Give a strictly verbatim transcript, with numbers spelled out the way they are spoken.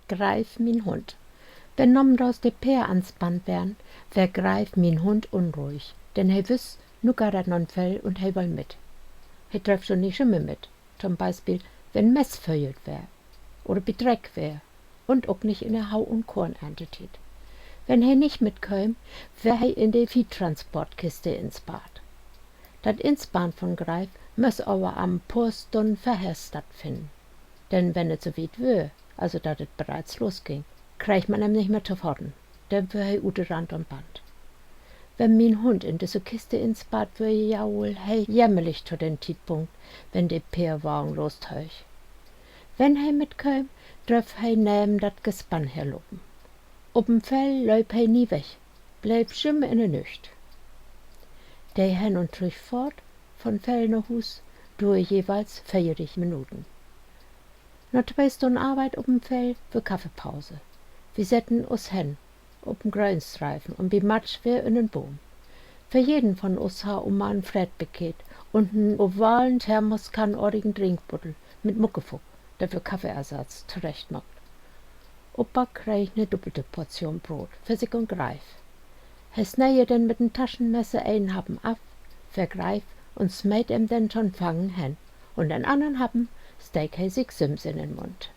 Greif, mien Hund. Wenn namedaags de Peer anspannt weren, weer Greif, mien Hund, unruhig, denn he wüss, nu geiht dat na'n Feld un he woll mit. He dröff so nich jümmer mit, to'n Bispeel, wenn Mess föhrt weer oder bi Dreck weer un ok nich in de Hau- un Koornerntetiet. Wenn he nich mitkööm, weer he in de Viehtransportkiste insparrt. Dat Insparren von Greif müss aver al en poor Stünnen vörher stattfinnen. Denn wenn et so wiet wöör, also dat et bereits losging, kreeg man em nich mehr to faten. Denn wöör he ut de Rand un Band. Wenn mien Hund in düsse Kiste insparrt wöör, jaul he jämmerlich to den Tietpunkt, wenn de Peerwagen lostöög. Wenn he mitkööm, dröff he neven dat Gespann herlopen. Op en Feld lööp he nie weg, bleev jümmer in de Nöögd. De Hen- un Trüchfohrt von Feld na Huus duer jeweils veertig Minuten. Na twee Stünnen Arbeit op en Feld wöör Kaffeepause. Wi setten us hen op en Gröönstreifen un bi Matsch weer ünner'n Boom. För jeden von us harr Oma en Freetpaket un en ovalen thermoskannenartigen Drinkbuddel mit Muckefuck, dat wöör Kaffeeersatz, torecht maakt. Opa kreeg 'ne duppelte Portion Broot för sik un Greif. He sneed denn mit en Taschenmesser enen Happen af för Greif un smeet em denn to'n Fangen hen, un den annern Happen steek he sik sülms in den Mund.